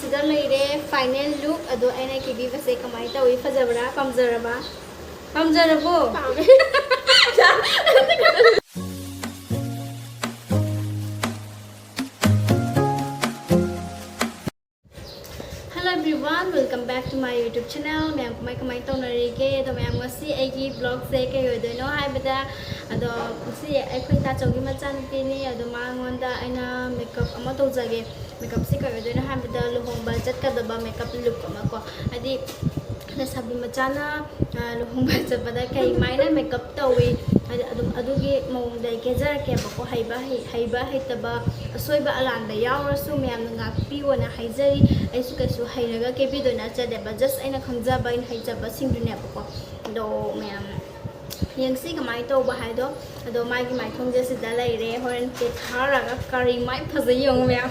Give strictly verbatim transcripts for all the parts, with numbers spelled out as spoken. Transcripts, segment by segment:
ꯁꯤꯗ ꯂꯩꯔꯦ ꯐꯥꯏꯅꯦꯜ ꯂꯨꯛ꯫ ꯑꯗꯣ ꯑꯩꯅ ꯀꯦꯕꯤꯕꯁꯦ ꯀꯃꯥꯏꯅ ꯇꯧꯏ? ꯐꯖꯕ꯭ꯔꯥ? ꯄꯥꯝꯖꯔꯕ? ꯄꯥꯝꯖꯔꯕꯣ? ꯄꯥꯝꯃꯦ꯫ Hello everyone, welcome back to my YouTube channel. ꯃꯌꯥꯝ ꯀꯃꯥꯏ ꯀꯃꯥꯏ ꯇꯧꯅꯔꯤꯒꯦ? ꯑꯗꯣ ꯃꯌꯥꯝ, ꯉꯁꯤ ꯑꯩꯒꯤ vlogꯁꯦ ꯀꯩ ꯑꯣꯏꯗꯣꯏꯅꯣ ꯍꯥꯏꯕꯗ, ꯑꯗꯣ ꯉꯁꯤ ꯑꯩꯈꯣꯏ ꯇꯥꯆꯧꯒꯤ ꯃꯆꯥꯅꯨꯄꯤꯅꯤ꯫ ꯑꯗꯣ ꯃꯉꯣꯟꯗ ꯑꯩꯅ makeup ꯑꯃ ꯇꯧꯖꯒꯦ꯫ Makeupꯁꯦ ꯀꯩ ꯑꯣꯏꯗꯣꯏꯅꯣ ꯍꯥꯏꯕꯗ, ꯂꯨꯍꯣꯡꯕ ꯆꯠꯀꯗꯕ makeup look ꯑꯃ ꯀꯣ, ꯍꯥꯏꯗꯤ ꯂꯩꯁꯥꯕꯤ ꯃꯆꯥꯅ, ꯑ, ꯂꯨꯍꯣꯡꯕ ꯆꯠꯄꯗ ꯀꯩꯃꯥꯏꯅ makeup ꯇꯧꯏ, ꯍꯥꯏꯗꯤ ꯑꯗꯨꯝ ꯑꯗꯨꯒꯤ ꯃꯑꯣꯡꯗ ꯑꯩ ꯀꯦꯖꯔꯛꯀꯦꯕꯀꯣ꯫ ꯍꯩꯕ ꯍꯩ-, ꯍꯩꯕ ꯍꯩꯇꯕ, ꯑꯁꯣꯏꯕ ꯑꯂꯥꯟꯕ ꯌꯥꯎꯔꯁꯨ ꯃꯌꯥꯝꯅ ꯉꯥꯛꯄꯤꯌꯣꯅ ꯍꯥꯏꯖꯔꯤ꯫ ꯑꯩꯁꯨ ꯀꯩꯁꯨ ꯍꯩꯔꯒ ꯀꯦꯕꯤꯗꯣꯏ ꯅꯠꯆꯗꯦꯕ, just ꯑꯩꯅ ꯈꯪꯖꯕ, ꯑꯩꯅ ꯍꯩꯖꯕꯁꯤꯡꯗꯨꯅꯦꯕꯀꯣ꯫ ꯑꯗꯣ ꯃꯌꯥꯝ ꯌꯦꯡꯁꯤ ꯀꯃꯥꯏꯅ ꯇꯧꯕ ꯍꯥꯏꯗꯣ꯫ ꯑꯗꯣ ꯃꯥꯒꯤ ꯃꯥꯏꯊꯣꯡꯁꯦ ꯁꯤꯗ ꯂꯩꯔꯦ, ꯍꯣꯔꯦꯟ ꯀꯦꯊꯔꯒ ꯀꯔꯤ ꯃꯥꯏ ꯐꯖꯩ ꯌꯦꯡꯉꯨ ꯃꯌꯥꯝ꯫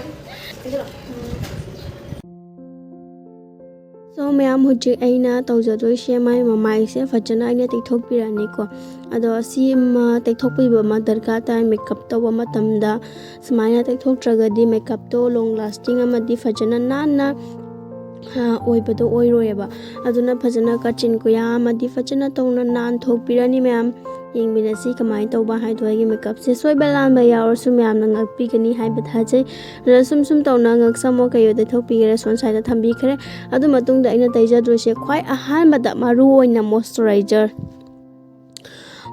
So ꯃꯌꯥꯝ, ꯍꯧꯖꯤꯛ ꯑꯩꯅ ꯇꯧꯖꯗꯣꯏꯁꯦ, ꯃꯥꯏ ꯃꯃꯥꯏꯁꯦ ꯐꯖꯅ ꯑꯩꯅ ꯇꯩꯊꯣꯛꯄꯤꯔꯅꯤꯀꯣ꯫ ꯑꯗꯣ ꯑꯁꯤ ꯑꯃ ꯇꯩꯊꯣꯛꯄꯤꯕ ꯑꯃ ꯗꯔꯀꯥꯔ ꯇꯥꯏ, makeup ꯇꯧꯕ ꯃꯇꯝꯗ ꯁꯨꯃꯥꯏꯅ ꯇꯩꯊꯣꯛꯇ꯭ꯔꯒꯗꯤ makeupꯇꯣ long lasting ꯑꯃꯗꯤ ꯐꯖꯅ ꯅꯥꯟꯅ, ꯑ, ꯑꯣꯏꯕꯗꯣ ꯑꯣꯏꯔꯣꯏꯑꯕ꯫ ꯑꯗꯨꯅ ꯐꯖꯅ ꯀꯥꯆꯤꯟ ꯀꯣꯌꯥ ꯑꯃꯗꯤ ꯐꯖꯅ ꯇꯧꯅ ꯅꯥꯟꯊꯣꯛꯄꯤꯔꯅꯤ ꯃꯌꯥꯝ꯫ ꯌꯦꯡꯃꯤꯟꯅꯁꯤ ꯀꯃꯥꯏꯅ ꯇꯧꯕ ꯍꯥꯏꯗꯣ꯫ ꯑꯩꯒꯤ makeupꯁꯦ ꯁꯣꯏꯕ ꯂꯥꯟꯕ ꯌꯥꯎꯔꯁꯨ ꯃꯌꯥꯝꯅ ꯉꯥꯛꯄꯤꯒꯅꯤ ꯍꯥꯏꯕ ꯊꯥꯖꯩ꯫ ꯑꯗꯨꯅ ꯁꯨꯝ ꯁꯨꯝ ꯇꯧꯅ ꯉꯛꯁꯝ ꯑꯣ ꯀꯩꯑꯣ ꯇꯩꯊꯣꯛꯄꯤꯈ꯭ꯔꯦ, ꯁꯣꯝ side ꯊꯝꯕꯤꯈ꯭ꯔꯦ꯫ ꯑꯗꯨ ꯃꯇꯨꯡꯗ ꯑꯩꯅ ꯇꯩꯖꯗꯣꯏꯁꯦ ꯈ꯭ꯋꯥꯏ ꯑꯍꯥꯟꯕꯗ ꯃꯔꯨ ꯑꯣꯏꯅ moisturizer꯫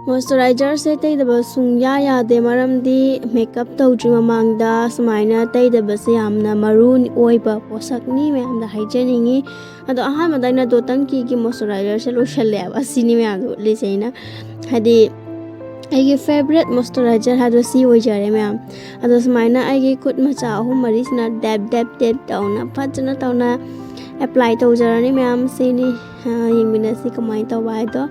Moisturizerꯁꯦ ꯇꯩꯗꯕ ꯁꯨꯡꯌꯥ ꯌꯥꯗꯦ, ꯃꯔꯝꯗꯤ makeup ꯇꯧꯗ꯭ꯔꯤ ꯃꯃꯥꯡꯗ ꯁꯨꯃꯥꯏꯅ ꯇꯩꯗꯕꯁꯦ ꯌꯥꯝꯅ ꯃꯔꯨ ꯑꯣꯏꯕ ꯄꯣꯠꯁꯛꯅꯤ ꯃꯌꯥꯝꯗ ꯍꯥꯏꯖꯅꯤꯡꯉꯤ꯫ ꯑꯗꯣ ꯑꯍꯥꯟꯕꯗ ꯑꯩꯅ Dot and Keyꯒꯤ moisturizer ꯁꯦ ꯂꯣꯏꯁꯜꯂꯦꯕ꯫ ꯑꯁꯤꯅꯤ ꯃꯌꯥꯝꯗ ꯎꯠꯂꯤꯁꯦ ꯑꯩꯅ꯫ ꯍꯥꯏꯗꯤ ꯑꯩꯒꯤ favourite moisturizer ꯍꯥꯏꯗꯣ ꯁꯤ ꯑꯣꯏꯖꯔꯦ ꯃꯌꯥꯝ꯫ ꯑꯗꯣ ꯁꯨꯃꯥꯏꯅ ꯑꯩꯒꯤ ꯈꯨꯠ ꯃꯆꯥ ꯑꯍꯨꯝ ꯃꯔꯤꯁꯤꯅ dab dab dab ꯇꯧꯅ ꯐꯖꯅ ꯇꯧꯅ apply ꯇꯧꯖꯔꯅꯤ ꯃꯌꯥꯝ꯫ ꯁꯤꯅꯤ, ꯑ, ꯌꯦꯡꯃꯤꯟꯅꯁꯤ ꯀꯃꯥꯏꯅ ꯇꯧꯕ ꯍꯥꯏꯗꯣ꯫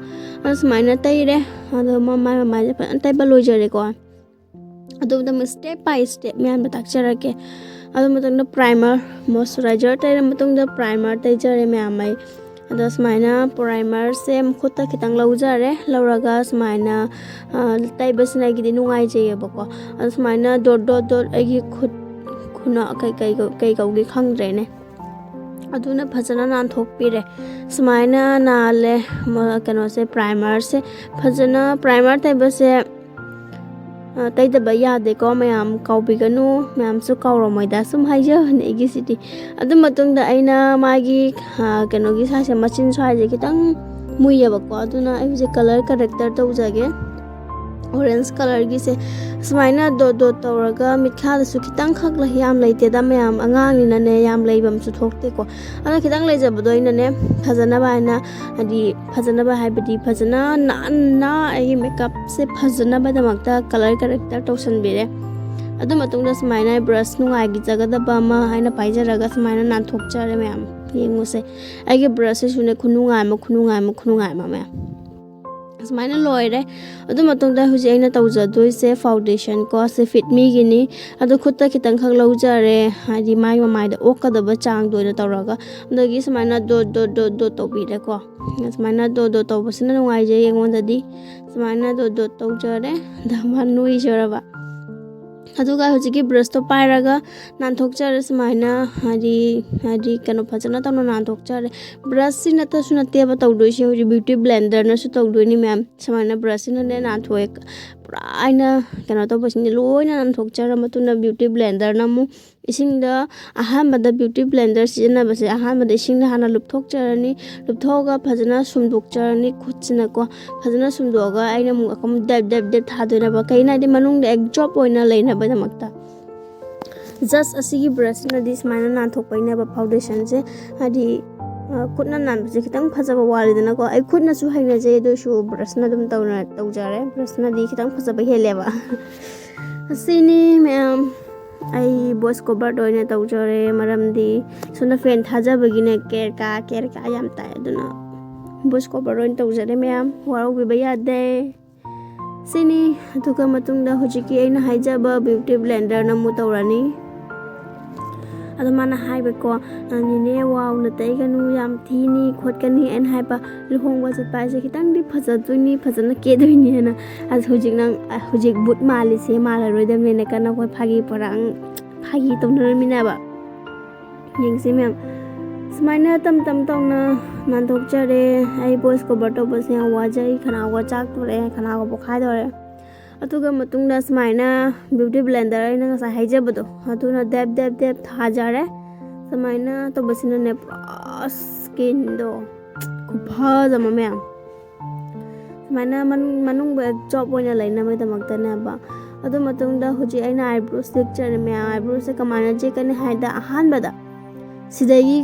ꯑꯗꯣ ꯁꯨꯃꯥꯏꯅ ꯇꯩꯔꯦ꯫ ꯑꯗꯣ ꯃꯃꯥꯏ ꯃꯃꯥꯏꯁꯦ ꯐꯖꯅ ꯇꯩꯕ ꯂꯣꯏꯖꯔꯦꯀꯣ꯫ ꯑꯗꯨ ꯃꯇꯨꯡꯗ step by step ꯃꯌꯥꯝꯗ ꯇꯥꯛꯆꯔꯛꯀꯦ꯫ ꯑꯗꯨ ꯃꯇꯨꯡꯗ primer, moisturizer ꯇꯩꯔ ꯃꯇꯨꯡꯗ primer ꯇꯩꯖꯔꯦ ꯃꯌꯥꯝ ꯑꯩ꯫ ꯑꯗꯣ ꯁꯨꯃꯥꯏꯅ primerꯁꯦ ꯃꯈꯨꯠꯇ ꯈꯤꯇꯪ ꯂꯧꯖꯔꯦ꯫ ꯂꯧꯔꯒ ꯁꯨꯃꯥꯏꯅ, ꯑ, ꯇꯩꯕꯁꯤꯅ ꯑꯩꯒꯤꯗꯤ ꯅꯨꯡꯉꯥꯏꯖꯩꯌꯦꯕꯀꯣ꯫ ꯑꯗꯣ ꯁꯨꯃꯥꯏꯅ dot dot dot ꯑꯩꯒꯤ ꯈꯨꯠ, ꯈꯨꯅ-, ꯀꯩ, ꯀꯩ, ꯀꯩ ꯀꯧꯒꯦ ꯈꯪꯗ꯭ꯔꯦꯅꯦ꯫ ꯑꯗꯨꯅ ꯐꯖꯅ ꯅꯥꯟꯊꯣꯛꯄꯤꯔꯦ꯫ ꯁꯨꯃꯥꯏꯅ ꯅꯥꯜꯂꯦ꯫ ꯃ-, ꯀꯩꯅꯣꯁꯦ, primerꯁꯦ ꯐꯖꯅ, primer ꯇꯩꯕꯁꯦ, ꯑ, ꯇꯩꯗꯕ ꯌꯥꯗꯦꯀꯣ ꯃꯌꯥꯝ, ꯀꯥꯎꯕꯤꯒꯅꯨ꯫ ꯃꯌꯥꯝꯁꯨ ꯀꯥꯎꯔꯝꯃꯣꯏꯗ, ꯁꯨꯝ ꯍꯥꯏꯖꯕꯅꯦ ꯑꯩꯒꯤꯁꯤꯗꯤ꯫ ꯑꯗꯨ ꯃꯇꯨꯡꯗ ꯑꯩꯅ ꯃꯥꯒꯤ, ꯑ, ꯀꯩꯅꯣꯒꯤ ꯁ꯭ꯋꯥꯏꯁꯦ, ꯃꯆꯤꯟ ꯁ꯭ꯋꯥꯏꯁꯦ ꯈꯤꯇꯪ ꯃꯨꯏꯌꯦꯕꯀꯣ, ꯑꯗꯨꯅ ꯑꯩ ꯍꯧꯖꯤꯛ color corrector ꯇꯧꯖꯒꯦ꯫ Orange colorꯒꯤꯁꯦ ꯁꯨꯃꯥꯏꯅ dot dot ꯇꯧꯔꯒ, ꯃꯤꯠꯈꯥꯗꯁꯨ ꯈꯤꯇꯪꯈꯛ ꯂꯩ, ꯌꯥꯝ ꯂꯩꯇꯦꯗ ꯃꯌꯥꯝ, ꯑꯉꯥꯡꯅꯤꯅꯁꯨ ꯌꯥꯝ ꯂꯩꯕꯝꯁꯨ ꯊꯣꯛꯇꯦꯀꯣ꯫ ꯑꯗꯨꯅ ꯈꯤꯇꯪ ꯂꯩꯖꯕꯗꯣ ꯑꯩꯅꯅꯦ, ꯐꯖꯅꯕ ꯍꯥꯏꯅ, ꯍꯥꯏꯗꯤ ꯐꯖꯅꯕ ꯍꯥꯏꯕꯗꯤ ꯐꯖꯅ ꯅꯥꯟꯅ ꯑꯩꯒꯤ makeupꯁꯦ ꯐꯖꯅꯕꯗꯃꯛꯇ color corrector ꯇꯧꯁꯟꯕꯤꯔꯦ꯫ ꯑꯗꯨ ꯃꯇꯨꯡꯗ ꯁꯨꯃꯥꯏꯅ brush ꯅꯨꯡꯉꯥꯏꯖꯒꯗꯕ ꯑꯃ ꯍꯥꯏꯅ ꯄꯥꯏꯖꯔꯒ ꯁꯨꯃꯥꯏꯅ ꯅꯥꯟꯊꯣꯛꯆꯔꯦ ꯃꯌꯥꯝ꯫ ꯌꯦꯡꯉꯨꯁꯦ, ꯑꯩꯒꯤ brushꯁꯤꯁꯨꯅꯦ, ꯈꯨꯅꯨꯡꯉꯥꯏ ꯑꯃ, ꯈꯨꯅꯨꯡꯉꯥꯏ ꯑꯃ, ꯈꯨꯅꯨꯡꯉꯥꯏ ꯑꯃ ꯃꯌꯥꯝ꯫ ꯁꯨꯃꯥꯏꯅ ꯂꯣꯏꯔꯦ꯫ ꯑꯗꯨ ꯃꯇꯨꯡꯗ ꯍꯧꯖꯤꯛ ꯑꯩꯅ ꯇꯧꯖꯗꯣꯏꯁꯦ foundation ꯀꯣ, ꯁꯤ Fit Meꯒꯤꯅꯤ꯫ ꯑꯗꯣ ꯈꯨꯠꯇ ꯈꯤꯇꯪꯈꯛ ꯂꯧꯖꯔꯦ, ꯍꯥꯏꯗꯤ ꯃꯥꯏ ꯃꯃꯥꯏꯗ ꯑꯣꯛꯀꯗꯕ ꯆꯥꯡꯗꯣ ꯑꯣꯏꯅ ꯇꯧꯔꯒ, ꯑꯗꯒꯤ ꯁꯨꯃꯥꯏꯅ dot dot dot dot ꯇꯧꯕꯤꯔꯦꯀꯣ꯫ ꯁꯨꯃꯥꯏꯅ dot dot ꯇꯧꯕꯁꯤꯅ ꯅꯨꯡꯉꯥꯏꯖꯩ ꯑꯩꯉꯣꯟꯗꯗꯤ꯫ ꯁꯨꯃꯥꯏꯅ dot dot ꯇꯧꯖꯔꯦ꯫ ꯑꯗ ꯃꯥ ꯅꯣꯏꯖꯔꯕ꯫ ꯑꯗꯨꯒ ꯍꯧꯖꯤꯛꯀꯤ brushꯇꯣ ꯄꯥꯏꯔꯒ ꯅꯥꯟꯊꯣꯛꯆꯔꯦ ꯁꯨꯃꯥꯏꯅ, ꯍꯥꯏꯗꯤ, ꯍꯥꯏꯗꯤ ꯀꯩꯅꯣ ꯐꯖꯅ ꯇꯧꯅ ꯅꯥꯟꯊꯣꯛꯆꯔꯦ꯫ Brushꯁꯤ ꯅꯠꯇꯁꯨ ꯅꯠꯇꯦꯕ ꯇꯧꯗꯣꯏꯁꯦ, ꯍꯧꯖꯤꯛ beauty blenderꯅꯁꯨ ꯇꯧꯗꯣꯏꯅꯤ ꯃꯌꯥꯝ꯫ ꯁꯨꯃꯥꯏꯅ brushꯁꯤꯅꯅꯦ ꯅꯥꯟꯊꯣꯛꯑꯦ, ꯄꯨꯔꯥ ꯑꯩꯅ ꯀꯩꯅꯣ ꯇꯧꯕꯁꯤꯡꯁꯦ ꯂꯣꯏꯅ ꯅꯥꯟꯊꯣꯛꯆꯔ ꯃꯇꯨꯡꯗ beauty blenderꯅ ꯑꯃꯨꯛ ꯏꯁꯤꯡꯗ, ꯑꯍꯥꯟꯕꯗ beauty blender ꯁꯤꯖꯤꯟꯅꯕꯁꯦ, ꯑꯍꯥꯟꯕꯗ ꯏꯁꯤꯡꯗ ꯍꯥꯟꯅ ꯂꯨꯞꯊꯣꯛꯆꯔꯅꯤ꯫ ꯂꯨꯞꯊꯣꯛꯑꯒ ꯐꯖꯅ ꯁꯨꯝꯗꯣꯛꯆꯔꯅꯤ ꯈꯨꯠꯁꯤꯅꯀꯣ꯫ ꯐꯖꯅ ꯁꯨꯝꯗꯣꯛꯑꯒ ꯑꯩꯅ ꯑꯃꯨꯛ ꯑꯗꯨꯝ ꯗꯦꯞ ꯗꯦꯞ ꯗꯦꯞ ꯊꯥꯗꯣꯏꯅꯦꯕ꯫ ꯀꯩꯒꯤꯅꯣ ꯍꯥꯏꯗꯤ ꯃꯅꯨꯡꯗ absorb ꯑꯣꯏꯅ ꯂꯩꯅꯕꯒꯤꯗꯃꯛꯇ꯫ Just ꯑꯁꯤꯒꯤ brushꯅꯗꯤ ꯁꯨꯃꯥꯏꯅ ꯅꯥꯟꯊꯣꯛꯄꯩꯅꯦꯕ foundationꯁꯦ꯫ ꯍꯥꯏꯗꯤ, ꯑ, ꯈꯨꯠꯅ ꯅꯥꯟꯕꯁꯦ ꯈꯤꯇꯪ ꯐꯖꯕ ꯋꯥꯠꯂꯤꯗꯅꯀꯣ꯫ ꯑꯩ ꯈꯨꯠꯅꯁꯨ ꯍꯩꯅꯖꯩ, ꯑꯗꯨ ꯑꯣꯏꯁꯨ brushꯅ ꯑꯗꯨꯝ ꯇꯧꯅ-, ꯇꯧꯖꯔꯦ꯫ Brushꯅꯗꯤ ꯈꯤꯇꯪ ꯐꯖꯕ ꯍꯦꯜꯂꯦꯕ꯫ ꯑꯁꯤꯅꯤ ꯃꯌꯥꯝ, ꯑꯩ voice coverꯗ ꯑꯣꯏꯅ ꯇꯧꯖꯔꯦ, ꯃꯔꯝꯗꯤ ꯁꯣꯝꯗ fan ꯊꯥꯖꯕꯒꯤꯅꯦ ꯀꯦꯔꯀꯥ ꯀꯦꯔꯀꯥ ꯌꯥꯝ ꯇꯥꯏ, ꯑꯗꯨꯅ voice cover ꯑꯣꯏꯅ ꯇꯧꯖꯔꯦ ꯃꯌꯥꯝ, ꯋꯥꯔꯧꯕꯤꯕ ꯌꯥꯗꯦ꯫ ꯁꯤꯅꯤ꯫ ꯑꯗꯨꯒ ꯃꯇꯨꯡꯗ ꯍꯧꯖꯤꯛꯀꯤ ꯑꯩꯅ ꯍꯥꯏꯖꯕ beauty blenderꯅ ꯑꯃꯨꯛ ꯇꯧꯔꯅꯤ꯫ ꯑꯗꯣ ꯃꯥꯅ ꯍꯥꯏꯕꯀꯣ, "ꯅꯦꯅꯦ, ꯋꯥꯎꯅ ꯇꯩꯒꯅꯨ, ꯌꯥꯝ ꯊꯤꯅꯤ ꯈꯣꯠꯀꯅꯤ" ꯑꯩꯅ ꯍꯥꯏꯕ, ꯂꯨꯍꯣꯡꯕ ꯆꯠꯄ ꯍꯥꯏꯁꯦ ꯈꯤꯇꯪꯗꯤ ꯐꯖꯗꯣꯏꯅꯤ, ꯐꯖꯅ ꯀꯦꯗꯣꯏꯅꯤ ꯍꯥꯏꯅ꯫ ꯑꯁ, ꯍꯧꯖꯤꯛ ꯅꯪ, ꯑ, ꯍꯧꯖꯤꯛ ꯕꯨꯠ ꯃꯥꯜꯂꯤꯁꯦ ꯃꯥꯜꯂꯔꯣꯏꯗꯕꯅꯦꯅ ꯀꯟꯅ ꯑꯩꯈꯣꯏ ꯐꯥꯒꯤ ꯐꯔꯥꯡ, ꯐꯥꯒꯤ ꯇꯧꯅꯔꯝꯃꯤꯅꯦꯕ꯫ ꯌꯦꯡꯁꯦ ꯃꯌꯥꯝ꯫ ꯁꯨꯃꯥꯏꯅ ꯇꯝ ꯇꯝ ꯇꯧꯅ ꯅꯥꯟꯊꯣꯛꯆꯔꯦ꯫ ꯑꯩ ꯚꯣꯏꯁ ꯀꯣꯚꯔ ꯇꯧꯕꯁꯦ ꯌꯥꯝ ꯋꯥꯖꯩ, ꯈꯅꯥꯎꯒ ꯆꯥꯛꯇꯣꯔꯦ, ꯈꯅꯥꯎꯒ ꯄꯣꯛꯈꯥꯏꯗꯧꯔꯦ꯫ ꯑꯗꯨꯒ ꯃꯇꯨꯡꯗ ꯁꯨꯃꯥꯏꯅ ꯕ꯭ꯌꯨꯇꯤ ꯕ꯭ꯂꯦꯟꯗꯔ ꯑꯩꯅ ꯉꯁꯥꯏ ꯍꯥꯏꯖꯕꯗꯣ, ꯑꯗꯨꯅ ꯗꯦꯞ ꯗꯦꯞ ꯗꯦꯞ ꯊꯥꯖꯔꯦ꯫ ꯁꯨꯃꯥꯏꯅ ꯇꯧꯕꯁꯤꯅꯅꯦ, ꯄꯨꯔꯥ ꯁ꯭ꯀꯤꯟꯗꯣ ꯈꯨꯐꯖ ꯑꯃ ꯃꯌꯥꯝ꯫ ꯁꯨꯃꯥꯏꯅ ꯃꯅꯨꯡ ꯃꯅꯨꯡꯕꯨ ꯖꯣꯞ ꯑꯣꯏꯅ ꯂꯩꯅꯕꯒꯤꯗꯃꯛꯇꯅꯦꯕ꯫ ꯑꯗꯨ ꯃꯇꯨꯡꯗ ꯍꯧꯖꯤꯛ ꯑꯩꯅ ꯑꯥꯏꯕ꯭ꯔꯣꯁ ꯌꯦꯛꯆꯔꯦ ꯃꯌꯥꯝ꯫ ꯑꯥꯏꯕ꯭ꯔꯣꯁꯁꯦ ꯀꯃꯥꯏꯅ ꯌꯦꯛꯀꯅꯤ ꯍꯥꯏꯗ, ꯑꯍꯥꯟꯕꯗ ꯁꯤꯗꯒꯤ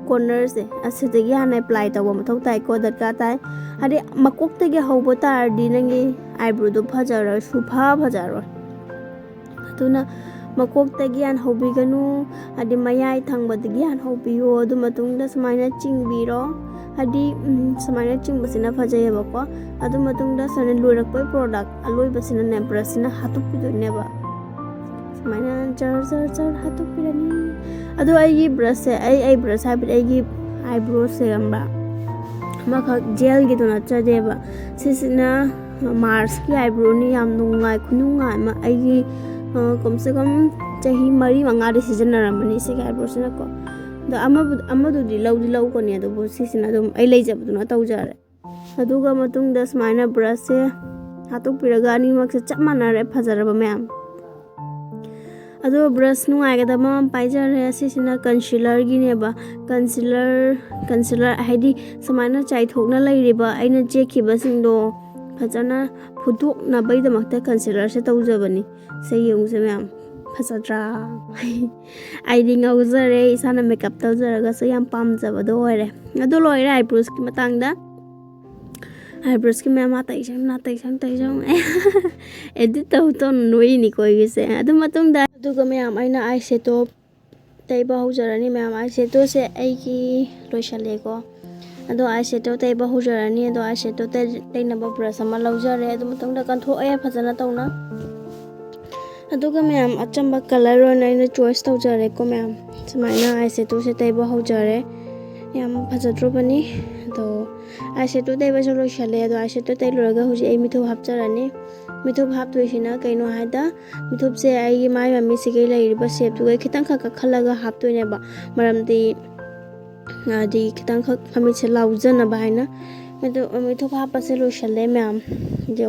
ꯀꯣꯔꯅꯔꯁꯦ, ꯑꯁꯤꯗꯒꯤ ꯍꯥꯟꯅ ꯑꯦꯄ꯭ꯂꯥꯏ ꯇꯧꯕ ꯃꯊꯧ ꯇꯥꯏꯀꯣ, ꯗꯔꯀꯥꯔ ꯇꯥꯏ꯫ ꯍꯥꯏꯗꯤ ꯃꯀꯣꯛꯇꯒꯤ ꯍꯍꯧꯕ ꯇꯥꯔꯗꯤ ꯅꯪꯒꯤ ꯑꯥꯏꯕ꯭ꯔꯣꯗꯣ ꯐꯖꯔꯣꯏ, ꯁꯨꯐ ꯐꯖꯔꯣꯏ꯫ ꯑꯗꯨꯅ ꯃꯀꯣꯛꯇꯒꯤ ꯍꯥꯟꯅ ꯍꯧꯕꯤꯒꯅꯨ, ꯍꯥꯏꯗꯤ ꯃꯌꯥꯏ ꯊꯪꯕꯗꯒꯤ ꯍꯥꯟꯅ ꯍꯧꯕꯤꯌꯣ꯫ ꯑꯗꯨ ꯃꯇꯨꯡꯗ ꯁꯨꯃꯥꯏꯅ ꯆꯤꯡꯕꯤꯔꯣ, ꯍꯥꯏꯗꯤ, ꯎꯝ, ꯁꯨꯃꯥꯏꯅ ꯆꯤꯡꯕꯁꯤꯅ ꯐꯖꯩꯌꯦꯕꯀꯣ꯫ ꯑꯗꯨ ꯃꯇꯨꯡꯗ ꯁꯨꯃꯥꯏꯅ ꯂꯣꯏꯔꯛꯄꯩ ꯄ꯭ꯔꯣꯗꯛ ꯑꯂꯣꯏꯕꯁꯤꯅꯅꯦ, ꯕ꯭ꯔꯁꯁꯤꯅ ꯍꯥꯠꯇꯣꯛꯄꯤꯗꯣꯏꯅꯦꯕ꯫ ꯁꯨꯃꯥꯏꯅ ꯖꯔ ꯖꯔ ꯖꯔ ꯍꯥꯠꯇꯣꯛꯄꯤꯔꯅꯤ꯫ ꯑꯗꯣ ꯑꯩꯒꯤ ꯕ꯭ꯔꯁꯁꯦ, ꯑꯩ ꯑꯩ ꯕ꯭ꯔꯁ ꯍꯥꯏꯕꯗꯤ ꯑꯩꯒꯤ ꯑꯥꯏꯕ꯭ꯔꯣꯁꯦ ꯈꯪꯕ꯭ꯔꯥ, ꯑꯃꯈꯛ ꯖꯦꯜꯒꯤꯗꯣ ꯅꯠꯆꯗꯦꯕ꯫ ꯁꯤꯁꯤꯅ ꯃꯥꯔꯁꯀꯤ ꯑꯥꯏꯕ꯭ꯔꯣꯅꯤ, ꯌꯥꯝ ꯅꯨꯡꯉꯥꯏ, ꯈꯨꯅꯨꯡꯉꯥꯏ ꯑꯃ꯫ ꯑꯩꯒꯤ, ꯑ, ꯀꯝꯁꯦ ꯀꯝ ꯆꯍꯤ ꯃꯔꯤ ꯃꯉꯥꯗꯤ ꯁꯤꯖꯤꯟꯅꯔꯝꯃꯅꯤ ꯁꯤꯒꯤ ꯑꯥꯏꯕ꯭ꯔꯣꯁꯤꯅꯀꯣ꯫ ꯑꯗꯣ ꯑꯃꯕꯨ-, ꯑꯃꯗꯨꯗꯤ ꯂꯧꯗꯤ ꯂꯧꯒꯅꯤ, ꯑꯗꯨꯕꯨ ꯁꯤꯁꯤꯅ ꯑꯗꯨꯝ ꯑꯩ ꯂꯩꯖꯕꯗꯨꯅ ꯇꯧꯖꯔꯦ꯫ ꯑꯗꯨꯒ ꯃꯇꯨꯡꯗ ꯁꯨꯃꯥꯏꯅ ꯕ꯭ꯔꯁꯁꯦ ꯍꯥꯠꯇꯣꯛꯄꯤꯔꯒ ꯑꯅꯤꯃꯛꯁꯦ ꯆꯞ ꯃꯥꯟꯅꯔꯦ, ꯐꯖꯔꯕ ꯃꯌꯥꯝ꯫ ꯑꯗꯣ ꯕ꯭ꯔꯁ ꯅꯨꯡꯉꯥꯏꯒꯗꯕ ꯑꯃ ꯄꯥꯏꯖꯔꯦ꯫ ꯑꯁꯤꯁꯤꯅ ꯀꯟꯁꯤꯂꯔꯒꯤꯅꯦꯕ꯫ ꯀꯟꯁꯤꯂꯔ, ꯀꯟꯁꯤꯂꯔ ꯍꯥꯏꯗꯤ ꯁꯨꯃꯥꯏꯅ ꯆꯥꯏꯊꯣꯛꯅ ꯂꯩꯔꯤꯕ ꯑꯩꯅ ꯆꯦꯛꯈꯤꯕꯁꯤꯡꯗꯣ ꯐꯖꯅ ꯐꯨꯠꯇꯣꯛꯅꯕꯒꯤꯗꯃꯛꯇ ꯀꯟꯁꯤꯂꯔꯁꯦ ꯇꯧꯖꯕꯅꯤ꯫ ꯁꯦ ꯌꯦꯡꯉꯨꯁꯦ ꯃꯌꯥꯝ, ꯐꯖꯗ꯭ꯔꯥ? ꯑꯩꯗꯤ ꯉꯥꯎꯖꯔꯦ, ꯏꯁꯥꯅ ꯃꯦꯀꯞ ꯇꯧꯖꯔꯒꯁꯨ ꯌꯥꯝ ꯄꯥꯝꯖꯕꯗꯣ ꯑꯣꯏꯔꯦ꯫ ꯑꯗꯨ ꯂꯣꯏꯔꯦ ꯑꯥꯏꯕ꯭ꯔꯣꯁꯀꯤ ꯃꯇꯥꯡꯗ꯫ ꯑꯥꯏꯕ꯭ꯔꯣꯁꯀꯤ ꯃꯌꯥꯝ ꯑꯇꯩ ꯁꯪ, ꯑꯇꯩ ꯁꯪ, ꯑꯇꯩ ꯁꯪ꯫ ꯑꯦꯗꯤꯠ ꯇꯧ ꯇꯧꯅ ꯅꯣꯏꯅꯤꯀꯣ ꯑꯩꯒꯤꯁꯦ꯫ ꯑꯗꯨ ꯃꯇꯨꯡꯗ, ꯑꯗꯨꯒ ꯃꯌꯥꯝ ꯑꯩꯅ ꯑꯥꯏ ꯁꯦꯗꯣ ꯇꯩꯕ ꯍꯧꯖꯔꯅꯤ꯫ ꯃꯌꯥꯝ ꯑꯥꯏ ꯁꯦꯗꯣꯁꯦ ꯑꯩꯒꯤ ꯂꯣꯏꯁꯜꯂꯦꯀꯣ꯫ ꯑꯗꯣ ꯑꯥꯏ ꯁꯦꯗꯣ ꯇꯩꯕ ꯍꯧꯖꯔꯅꯤ꯫ ꯑꯗꯣ ꯑꯥꯏ ꯁꯦꯗꯣ ꯇꯩ-, ꯇꯩꯅꯕ ꯕ꯭ꯔꯁ ꯑꯃ ꯂꯧꯖꯔꯦ꯫ ꯑꯗꯨ ꯃꯇꯨꯡꯗ ꯀꯟꯊꯣꯛꯑꯦ ꯐꯖꯅ ꯇꯧꯅ꯫ ꯑꯗꯨꯒ ꯃꯌꯥꯝ ꯑꯆꯝꯕ ꯀꯂꯔ ꯑꯣꯏꯅ ꯑꯩꯅ ꯆꯣꯏꯁ ꯇꯧꯖꯔꯦꯀꯣ ꯃꯌꯥꯝ꯫ ꯁꯨꯃꯥꯏꯅ ꯑꯥꯏ ꯁꯦꯗꯣꯁꯦ ꯇꯩꯕ ꯍꯧꯖꯔꯦ꯫ ꯌꯥꯝ ꯐꯖꯗ꯭ꯔꯣꯕꯅꯤ? ꯑꯗꯣ ꯑꯥꯏ ꯁꯦꯗꯣ ꯇꯩꯕꯁꯨ ꯂꯣꯏꯁꯜꯂꯦ꯫ ꯑꯗꯣ ꯑꯥꯏ ꯁꯦꯗꯣ ꯇꯩ ꯂꯣꯏꯔꯒ ꯍꯧꯖꯤꯛ ꯑꯩ ꯃꯤꯊꯨꯞ ꯍꯥꯞꯆꯔꯅꯤ꯫ ꯃꯤꯊꯨꯞ ꯍꯥꯞꯇꯣꯏꯁꯤꯅ ꯀꯩꯅꯣ ꯍꯥꯏꯗ, ꯃꯤꯊꯨꯞꯁꯦ ꯑꯩꯒꯤ ꯃꯥꯏ ꯃꯃꯤꯠꯁꯤꯒꯤ ꯂꯩꯔꯤꯕ ꯁꯦꯞꯇꯨꯒ ꯈꯤꯇꯪ ꯈꯛ ꯀꯛꯍꯜꯂꯒ ꯍꯥꯞꯇꯣꯏꯅꯦꯕ꯫ ꯃꯔꯝꯗꯤ ꯍꯥꯏꯗꯤ ꯈꯤꯇꯪꯈꯛ ꯃꯃꯤꯠꯁꯦ ꯂꯥꯎꯖꯅꯕ ꯍꯥꯏꯅ ꯃꯤꯊꯨꯞ ꯃꯤꯊꯨꯞ ꯍꯥꯞꯄꯁꯦ ꯂꯣꯏꯁꯜꯂꯦ ꯃꯌꯥꯝ꯫ ꯑꯗꯣ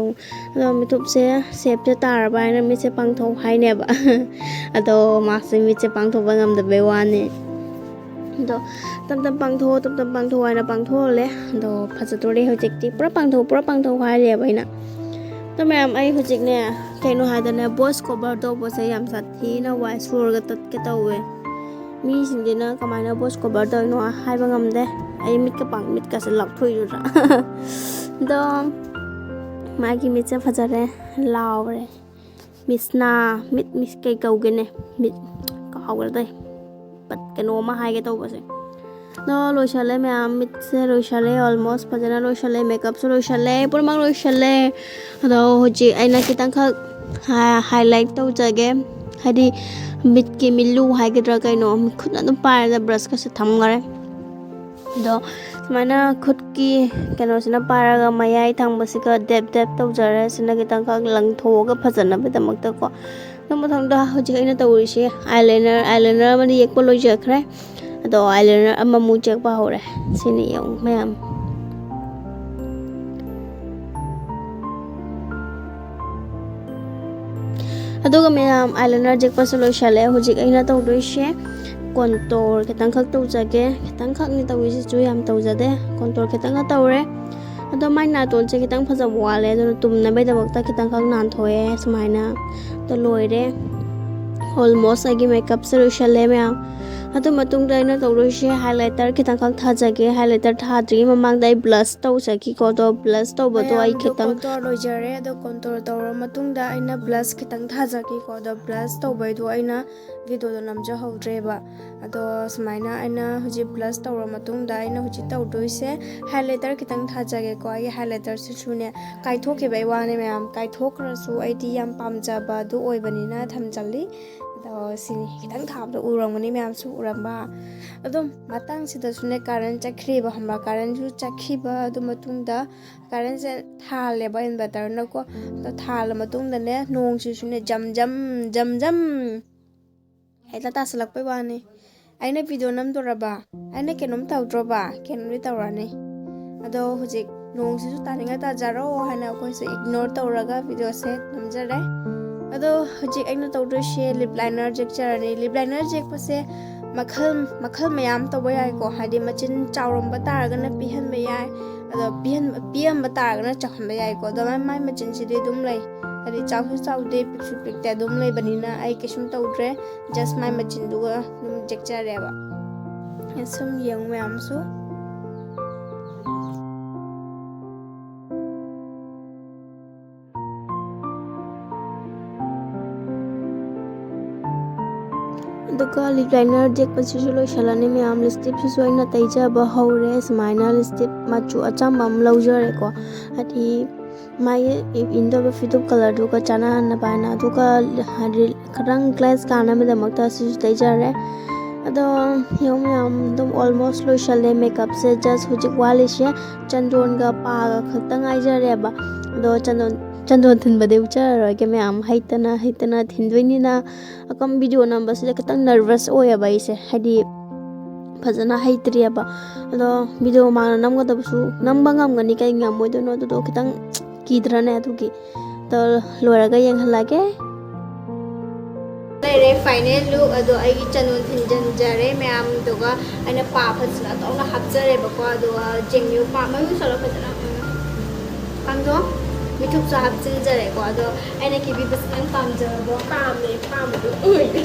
ꯑꯗꯣ ꯃꯤꯊꯨꯞꯁꯦ ꯁꯦꯞꯁꯦ ꯇꯥꯔꯕ ꯍꯥꯏꯅ ꯃꯤꯠꯁꯦ ꯄꯥꯡꯊꯣꯛ ꯍꯥꯏꯅꯦꯕ꯫ ꯑꯗꯣ ꯃꯥꯁꯦ ꯃꯤꯠꯁꯦ ꯄꯥꯡꯊꯣꯛꯄ ꯉꯝꯗꯕꯩ ꯋꯥꯅꯤ꯫ ꯑꯗꯣ ꯇꯞ ꯇꯞ ꯄꯥꯡꯊꯣꯛꯑꯣ, ꯇꯞ ꯇꯞ ꯄꯥꯡꯊꯣꯛꯑꯣ ꯍꯥꯏꯅ ꯄꯥꯡꯊꯣꯛꯍꯜꯂꯦ꯫ ꯑꯗꯣ ꯐꯖꯗꯣꯔꯦ ꯍꯧꯖꯤꯛꯇꯤ꯫ "ꯄꯨꯔꯥ ꯄꯥꯡꯊꯣꯛ, ꯄꯨꯔꯥ ꯄꯥꯡꯊꯣꯛ" ꯍꯥꯏꯔꯦꯕ ꯑꯩꯅ꯫ ꯑꯗꯣ ꯃꯌꯥꯝ, ꯑꯩ ꯍꯧꯖꯤꯛꯅꯦ, ꯀꯩꯅꯣ ꯍꯥꯏꯗꯅꯦ, ꯚꯣꯏꯁ ꯀꯣꯚꯔ ꯇꯧꯕꯁꯦ ꯌꯥꯝ ꯁꯥꯊꯤꯅ ꯋꯥꯏ ꯁꯣꯔꯒ ꯇꯠꯀꯦ ꯇꯧꯋꯦ꯫ ꯃꯤꯁꯤꯡꯁꯤꯅ ꯀꯃꯥꯏꯅ ꯚꯣꯏꯁ ꯀꯣꯚꯔ ꯇꯧꯔꯤꯅꯣ ꯍꯥꯏꯕ ꯉꯝꯗꯦ꯫ ꯑꯩ ꯃꯤꯠꯀ ꯄꯥꯡ-, ꯃꯤꯠꯀꯁꯦ ꯂꯥꯎꯊꯣꯛꯏꯗꯨꯗ꯫ ꯑꯗꯣ ꯃꯥꯒꯤ ꯃꯤꯠꯁꯦ ꯐꯖꯔꯦ, ꯂꯥꯎꯔꯦ꯫ ꯃꯤꯁꯅꯥ, ꯃꯤꯠ, ꯃꯤꯁ ꯀꯩ ꯀꯧꯒꯦꯅꯦ? ꯃꯤꯠ ꯀꯥꯎꯈ꯭ꯔꯦ ꯇꯧꯏ꯫ ꯕꯠ ꯀꯩꯅꯣ ꯑꯃ ꯍꯥꯏꯒꯦ ꯇꯧꯕꯁꯦ꯫ ꯑꯗꯣ ꯂꯣꯏꯁꯜꯂꯦ ꯃꯌꯥꯝ, ꯃꯤꯠꯁꯦ ꯂꯣꯏꯁꯜꯂꯦ, almost ꯐꯖꯅ ꯂꯣꯏꯁꯜꯂꯦ, makeupꯁꯨ ꯂꯣꯏꯁꯜꯂꯦ, ꯄꯨꯝꯅꯃꯛ ꯂꯣꯏꯁꯜꯂꯦ꯫ ꯑꯗꯣ ꯍꯧꯖꯤꯛ ꯑꯩꯅ ꯈꯤꯇꯪꯈꯛ ꯍꯥ-, highlight ꯇꯧꯖꯒꯦ꯫ ꯍꯥꯏꯗꯤ ꯃꯤꯠꯀꯤ ꯃꯤꯠꯂꯨ ꯍꯥꯏꯒꯗ꯭ꯔꯥ ꯀꯩꯅꯣ, ꯈꯨꯠꯅ ꯑꯗꯨꯝ ꯄꯥꯏꯔꯒ ꯕ꯭ꯔꯁꯀꯁꯦ ꯊꯝꯈꯔꯦ꯫ ꯑꯗꯣ ꯁꯨꯃꯥꯏꯅ ꯈꯨꯠꯀꯤ ꯀꯩꯅꯣꯁꯤꯅ ꯄꯥꯏꯔꯒ ꯃꯌꯥꯏ ꯊꯪꯕꯁꯤꯒ ꯗꯦꯞ ꯗꯦꯞ ꯇꯧꯖꯔꯦ꯫ ꯁꯤꯅ ꯈꯤꯇꯪꯈꯛ ꯂꯪꯊꯣꯛꯑꯒ ꯐꯖꯅꯕꯒꯤꯗꯃꯛꯇꯀꯣ꯫ ꯑꯗꯨ ꯃꯊꯪꯗ ꯍꯧꯖꯤꯛ ꯑꯩꯅ ꯇꯧꯔꯤꯁꯦ eyeliner, eyeliner ꯑꯃꯗꯤ ꯌꯦꯛꯄ ꯂꯣꯏꯖꯈ꯭ꯔꯦ꯫ ꯑꯗꯣ eyeliner ꯑꯃꯃꯨꯛ ꯌꯦꯛꯄ ꯍꯧꯔꯦ꯫ ꯁꯤꯅꯤ ꯌꯦꯡꯉꯨ ꯃꯌꯥꯝ꯫ ꯑꯗꯨꯒ ꯃꯌꯥꯝ, eyeliner ꯌꯦꯛꯄꯁꯨ ꯂꯣꯏꯁꯜꯂꯦ꯫ ꯍꯧꯖꯤꯛ ꯑꯩꯅ ꯇꯧꯗꯣꯏꯁꯦ contour ꯈꯤꯇꯪꯈꯛ ꯇꯧꯖꯒꯦ꯫ ꯈꯤꯇꯪꯈꯛꯅꯤ ꯇꯧꯔꯤꯁꯤꯁꯨ, ꯌꯥꯝ ꯇꯧꯖꯗꯦ꯫ Contour ꯈꯤꯇꯪꯈꯛ ꯇꯧꯔꯦ꯫ ꯑꯗꯣ ꯃꯥꯏ ꯅꯥꯇꯣꯟꯁꯦ ꯈꯤꯇꯪ ꯐꯖꯕ ꯋꯥꯠꯂꯦ, ꯑꯗꯨꯅ ꯇꯨꯝꯅꯕꯩꯗꯃꯛꯇ ꯈꯤꯇꯪꯈꯛ ꯅꯥꯟꯊꯣꯛꯑꯦ ꯁꯨꯃꯥꯏꯅ꯫ ꯑꯗꯣ ꯂꯣꯏꯔꯦ꯫ Almost ꯑꯩꯒꯤ makeupꯁꯦ ꯂꯣꯏꯁꯜꯂꯦ ꯃꯌꯥꯝ꯫ ꯑꯗꯨ ꯃꯇꯨꯡꯗ ꯑꯩꯅ ꯇꯧꯗꯣꯏꯁꯦ highlighter ꯈꯤꯇꯪꯈꯛ ꯊꯥꯖꯒꯦ꯫ Highlighter ꯊꯥꯗ꯭ꯔꯤꯉꯩ ꯃꯃꯥꯡꯗ ꯑꯩ blush ꯇꯧꯖꯈꯤꯀꯣ꯫ ꯑꯗꯣ blush ꯇꯧꯕꯗꯣ ꯑꯩ ꯃꯌꯥꯝꯗꯣ ꯈꯤꯇꯪ contour ꯂꯣꯏꯖꯔꯦ꯫ ꯑꯗꯣ contour ꯇꯧꯔ ꯃꯇꯨꯡꯗ ꯑꯩꯅ blush ꯈꯤꯇꯪ ꯊꯥꯖꯈꯤꯀꯣ꯫ ꯑꯗꯣ blush ꯇꯧꯕꯩꯗꯣ ꯑꯩꯅ videoꯗꯣ ꯅꯝꯖꯍꯧꯗ꯭ꯔꯦꯕ꯫ ꯑꯗꯣ ꯁꯨꯃꯥꯏꯅ ꯑꯩꯅ ꯍꯧꯖꯤꯛ blush ꯇꯧꯔ ꯃꯇꯨꯡꯗ ꯑꯩꯅ ꯍꯧꯖꯤꯛ ꯇꯧꯗꯣꯏꯁꯦ highlighter ꯈꯤꯇꯪ ꯊꯥꯖꯒꯦꯀꯣ꯫ ꯑꯩꯒꯤ highlighterꯁꯤꯁꯨꯅꯦ ꯀꯥꯏꯊꯣꯛꯈꯤꯕꯩ ꯋꯥꯅꯦ ꯃꯌꯥꯝ꯫ ꯀꯥꯏꯊꯣꯛꯈ꯭ꯔꯁꯨ ꯑꯩꯗꯤ ꯌꯥꯝ ꯄꯥꯝꯖꯕ ꯑꯗꯨ ꯑꯣꯏꯕꯅꯤꯅ ꯊꯝꯖꯜꯂꯤ꯫ ꯑꯗꯣ ꯁꯤꯅꯤ, ꯈꯤꯇꯪ ꯊꯥꯕꯗ ꯎꯔꯝꯒꯅꯤ ꯃꯌꯥꯝꯁꯨ ꯎꯔꯝꯕ꯫ ꯑꯗꯨꯝ ꯃꯇꯥꯡꯁꯤꯗꯁꯨꯅꯦ ꯀꯥꯔꯟ ꯆꯠꯈ꯭ꯔꯦꯕ, ꯈꯪꯕ꯭ꯔꯥ? ꯀꯥꯔꯟꯁꯨ ꯆꯠꯈꯤꯕ ꯑꯗꯨ ꯃꯇꯨꯡꯗ ꯀꯥꯔꯟꯁꯦ ꯊꯥꯜꯂꯦꯕ inverterꯅꯀꯣ꯫ ꯑꯗꯣ ꯊꯥꯜꯂ ꯃꯇꯨꯡꯗꯅꯦ ꯅꯣꯡꯁꯤꯁꯨꯅꯦ ꯖꯝ ꯖꯝ ꯖꯝ ꯖꯝ ꯍꯦꯛꯇ ꯇꯥꯁꯜꯂꯛꯄꯩ ꯋꯥꯅꯤ꯫ ꯑꯩꯅ ꯚꯤꯗꯤꯑꯣ ꯅꯝꯗꯣꯔꯕ, ꯑꯩꯅ ꯀꯩꯅꯣꯝ ꯇꯧꯗ꯭ꯔꯣꯕ, ꯀꯩꯅꯣꯝꯗꯤ ꯇꯧꯔꯅꯤ꯫ ꯑꯗꯣ ꯍꯧꯖꯤꯛ ꯅꯣꯡꯁꯤꯁꯨ ꯇꯥꯅꯤꯡꯉ ꯇꯥꯖꯔꯣ ꯍꯥꯏꯅ ꯑꯩꯈꯣꯏꯁꯨ ꯏꯒꯅꯣꯔ ꯇꯧꯔꯒ ꯚꯤꯗꯤꯑꯣꯁꯦ ꯅꯝꯖꯔꯦ꯫ ꯑꯗꯣ ꯍꯧꯖꯤꯛ ꯑꯩꯅ ꯇꯧꯗꯣꯏꯁꯦ ꯂꯤꯞ ꯂꯥꯏꯅꯔ ꯌꯦꯛꯆꯔꯅꯤ꯫ ꯂꯤꯞ ꯂꯥꯏꯅꯔ ꯌꯦꯛꯄꯁꯦ ꯃꯈꯜ, ꯃꯈꯜ ꯃꯌꯥꯝ ꯇꯧꯕ ꯌꯥꯏꯀꯣ꯫ ꯍꯥꯏꯗꯤ ꯃꯆꯤꯟ ꯆꯥꯎꯔꯝꯕ ꯇꯥꯔꯒꯅ ꯄꯤꯍꯟꯕ ꯌꯥꯏ, ꯑꯗꯣ ꯄꯤꯍꯟ-, ꯄꯤꯛꯑꯝꯕ ꯇꯥꯔꯒꯅ ꯆꯥꯎꯍꯟꯕ ꯌꯥꯏꯀꯣ꯫ ꯑꯗꯣ ꯃꯥꯏ, ꯃꯥꯏ ꯃꯆꯤꯟꯁꯤꯗꯤ ꯑꯗꯨꯝ ꯂꯩ, ꯍꯥꯏꯗꯤ ꯆꯥꯎꯁꯨ ꯆꯥꯎꯗꯦ, ꯄꯤꯛꯁꯨ ꯄꯤꯛꯇꯦ, ꯑꯗꯨꯝ ꯂꯩꯕꯅꯤꯅ ꯑꯩ ꯀꯩꯁꯨꯝ ꯇꯧꯗ꯭ꯔꯦ꯫ ꯖꯁ ꯃꯥꯏ ꯃꯆꯤꯟꯗꯨꯒ ꯑꯗꯨꯝ ꯌꯦꯛꯆꯔꯦꯕ꯫ ꯁꯨꯝ ꯌꯦꯡꯉꯨ ꯃꯌꯥꯝꯁꯨ꯫ ꯑꯗꯨꯒ ꯂꯤꯞ ꯂꯥꯏꯅꯔ ꯌꯦꯛꯄꯁꯤꯁꯨ ꯂꯣꯏꯁꯤꯜꯂꯅꯤ ꯃꯌꯥꯝ꯫ ꯂꯤꯞꯁꯇꯤꯛꯁꯤꯁꯨ ꯑꯩꯅ ꯇꯩꯖꯕ ꯍꯧꯔꯦ꯫ ꯁꯨꯃꯥꯏꯅ ꯂꯤꯞꯁꯇꯤꯛ ꯃꯆꯨ ꯑꯆꯝꯕ ꯑꯃ ꯂꯧꯖꯔꯦꯀꯣ, ꯍꯥꯏꯗꯤ ꯃꯥꯒꯤ ꯏꯟꯗꯧꯕ ꯐꯤꯗꯨꯞ ꯀꯂꯔꯗꯨꯒ ꯆꯥꯟꯅꯅꯕ ꯍꯥꯏꯅ꯫ ꯑꯗꯨꯒ ꯍꯥꯏꯗꯤ ꯈꯤꯇꯪ ꯒ꯭ꯂꯦꯁ ꯀꯥꯅꯕꯒꯤꯗꯃꯛꯇ ꯁꯤꯁꯨ ꯇꯩꯖꯔꯦ꯫ ꯑꯗꯣ ꯌꯦꯡꯉꯨ ꯃꯌꯥꯝ, ꯑꯗꯨꯝ ꯑꯣꯜꯃꯣꯁ ꯂꯣꯏꯁꯜꯂꯦ ꯃꯦꯀꯞꯁꯦ꯫ ꯖꯁ ꯍꯧꯖꯤꯛ ꯋꯥꯠꯂꯤꯁꯦ ꯆꯟꯗꯣꯟꯒ ꯄꯥꯒ ꯈꯛꯇ ꯉꯥꯏꯖꯔꯦꯕ꯫ ꯑꯗꯣ ꯆꯟꯗꯣꯟ, ꯆꯟꯗꯣꯟ ꯊꯤꯟꯕꯗꯤ ꯎꯠꯆꯔꯔꯣꯏꯒꯦ ꯃꯌꯥꯝ, ꯍꯩꯇꯅ, ꯍꯩꯇꯅ ꯊꯤꯟꯗꯣꯏꯅꯤꯅ꯫ ꯑꯀꯝ ꯚꯤꯗꯤꯑꯣ ꯅꯝꯕꯁꯤꯗ ꯈꯤꯇꯪ ꯅꯔꯚꯁ ꯑꯣꯏꯌꯦꯕ ꯑꯩꯁꯦ, ꯍꯥꯏꯗꯤ ꯐꯖꯅ ꯍꯩꯇ꯭ꯔꯤꯑꯕ꯫ ꯑꯗꯣ ꯚꯤꯗꯤꯑꯣ ꯃꯥꯡꯗ ꯅꯝꯒꯗꯕꯁꯨ ꯅꯝꯕ ꯉꯝꯒꯅꯤ, ꯀꯩ ꯉꯝꯃꯣꯏꯗꯣꯏꯅꯣ, ꯑꯗꯨꯗꯣ ꯈꯤꯇꯪ ꯀꯤꯗ꯭ꯔꯅꯦ꯫ ꯑꯗꯨꯒꯤ ꯑꯗꯣ ꯂꯣꯏꯔꯒ ꯌꯦꯡꯍꯜꯂꯒꯦ꯫ ꯂꯩꯔꯦ ꯐꯥꯏꯅꯦꯜ ꯂꯨꯛ꯫ ꯑꯗꯣ ꯑꯩꯒꯤ ꯆꯟꯗꯣꯟ ꯊꯤꯟꯖꯤꯟꯖꯔꯦ ꯃꯌꯥꯝꯗꯨꯒ, ꯑꯩꯅ ꯄꯥ ꯐꯖꯅ ꯇꯧꯅ ꯍꯥꯞꯆꯔꯦꯕꯀꯣ꯫ ꯑꯗꯨꯒ ꯆꯦꯡꯌꯨ ꯄꯥ ꯃꯌꯨ ꯁꯣꯂꯣ ꯐꯖꯅ, ꯎꯝ, ꯈꯪꯗꯣ ꯃꯤꯊꯨꯞꯁꯨ ꯍꯥꯞꯆꯤꯟꯖꯔꯦꯀꯣ꯫ ꯑꯗꯣ ꯑꯩꯅ ꯀꯦꯕꯤꯕꯁꯤ ꯌꯥꯝ ꯄꯥꯝꯖꯕꯗꯣ꯫ ꯄꯥꯝꯃꯦ, ꯄꯥꯝꯕꯗꯣ ꯑꯣꯏꯔꯦ꯫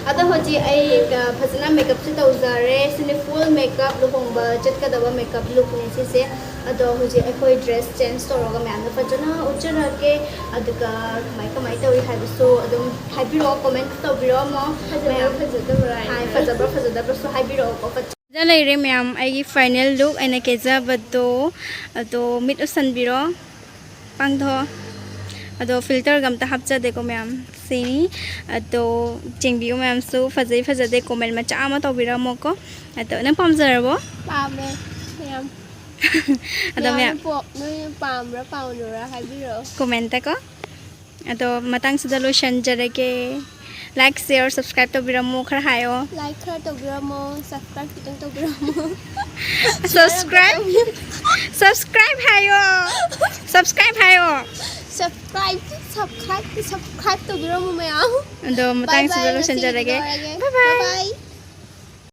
ꯑꯗꯣ ꯍꯧꯖꯤꯛ ꯑꯩ, ꯑ, ꯐꯖꯅ ꯃꯦꯀꯞꯁꯨ ꯇꯧꯖꯔꯦ꯫ ꯁꯤꯅꯦ ꯐꯨꯜ ꯃꯦꯀꯞ, ꯂꯨꯍꯣꯡꯕ ꯆꯠꯀꯗꯕ ꯃꯦꯀꯞ ꯂꯨꯛꯅꯦ ꯁꯤꯁꯦ꯫ ꯑꯗꯣ ꯍꯧꯖꯤꯛ ꯑꯩꯈꯣꯏ ꯗ꯭ꯔꯦꯁ ꯆꯦꯟꯖ ꯇꯧꯔꯒ ꯃꯌꯥꯝꯗ ꯐꯖꯅ ꯎꯠꯆꯔꯛꯀꯦ꯫ ꯑꯗꯨꯒ ꯀꯃꯥꯏ, ꯀꯃꯥꯏ ꯇꯧꯏ ꯍꯥꯏꯕꯁꯨ ꯑꯗꯨꯝ ꯍꯥꯏꯕꯤꯔꯛꯑꯣ, ꯀꯣꯃꯦꯟ ꯇꯧꯕꯤꯔꯛꯑꯣ ꯑꯃꯨꯛ꯫ ꯐꯖꯕ꯭ꯔꯥ, ꯃꯌꯥꯝ ꯐꯖꯗꯕ꯭ꯔꯥ ꯍꯥꯏꯅ꯫ ꯍꯥꯏ, ꯐꯖꯕ꯭ꯔꯥ, ꯐꯖꯗꯕ꯭ꯔꯥꯁꯨ ꯍꯥꯏꯕꯤꯔꯛꯑꯣꯀꯣ꯫ ꯐꯖ ꯂꯩꯔꯦ ꯃꯌꯥꯝ, ꯑꯩꯒꯤ ꯐꯥꯏꯅꯦꯜ ꯂꯨꯛ ꯑꯩꯅ ꯀꯦꯖꯕꯗꯣ꯫ ꯑꯗꯣ ꯃꯤꯠ ꯎꯁꯟꯕꯤꯔꯣ, ꯄꯥꯡꯊꯣꯛꯑꯣ꯫ ꯑꯗꯣ ꯐꯤꯜꯇꯔꯒ ꯑꯝꯇ ꯍꯥꯞꯆꯗꯦꯀꯣ ꯃꯌꯥꯝ, ꯁꯤꯅꯤ꯫ ꯑꯗꯣ ꯆꯦꯡꯕꯤꯌꯨ ꯃꯌꯥꯝꯁꯨ, ꯐꯖꯩ ꯐꯖꯗꯦ ꯀꯣꯃꯦꯟ ꯃꯆꯥ ꯑꯃ ꯇꯧꯕꯤꯔꯝꯃꯣꯀꯣ꯫ ꯑꯗꯣ ꯅꯪ ꯄꯥꯝꯖꯔꯕꯣ? ꯄꯥꯝꯃꯦ ꯌꯥꯝ꯫ ꯑꯗꯣ ꯃꯌꯥꯝ ꯃꯌꯥꯝ ꯄꯣ-, ꯅꯣꯏ ꯄꯥꯝꯕ꯭ꯔꯥ ꯄꯥꯝꯗꯕ꯭ꯔꯥ ꯍꯥꯏꯕꯤꯔꯛꯑꯣ꯫ ꯀꯣꯃꯦꯟꯇꯀꯣ꯫ ꯑꯗꯣ ꯃꯇꯥꯡꯁꯤꯗ ꯂꯣꯏꯁꯤꯟꯖꯔꯒꯦ꯫ Like, share, subscribe ꯇꯧꯕꯤꯔꯝꯃꯣ, ꯈꯔ ꯍꯥꯏꯌꯣ. Like ꯈꯔ ꯇꯧꯕꯤꯔꯝꯃꯣ, subscribe ꯈꯤꯇꯪ ꯇꯧꯕꯤꯔꯝꯃꯣ. Subscribe, subscribe ꯍꯥꯏꯌꯣ. Subscribe ꯍꯥꯏꯌꯣ. Subscribe, subscribe, subscribe ꯇꯧꯕꯤꯔꯝꯃꯣ ꯃꯌꯥꯝ. ꯑꯗꯣ ꯃꯇꯥꯡꯁꯤꯗ ꯂꯣꯏꯁꯤꯟꯖꯔꯒꯦ. Bye bye.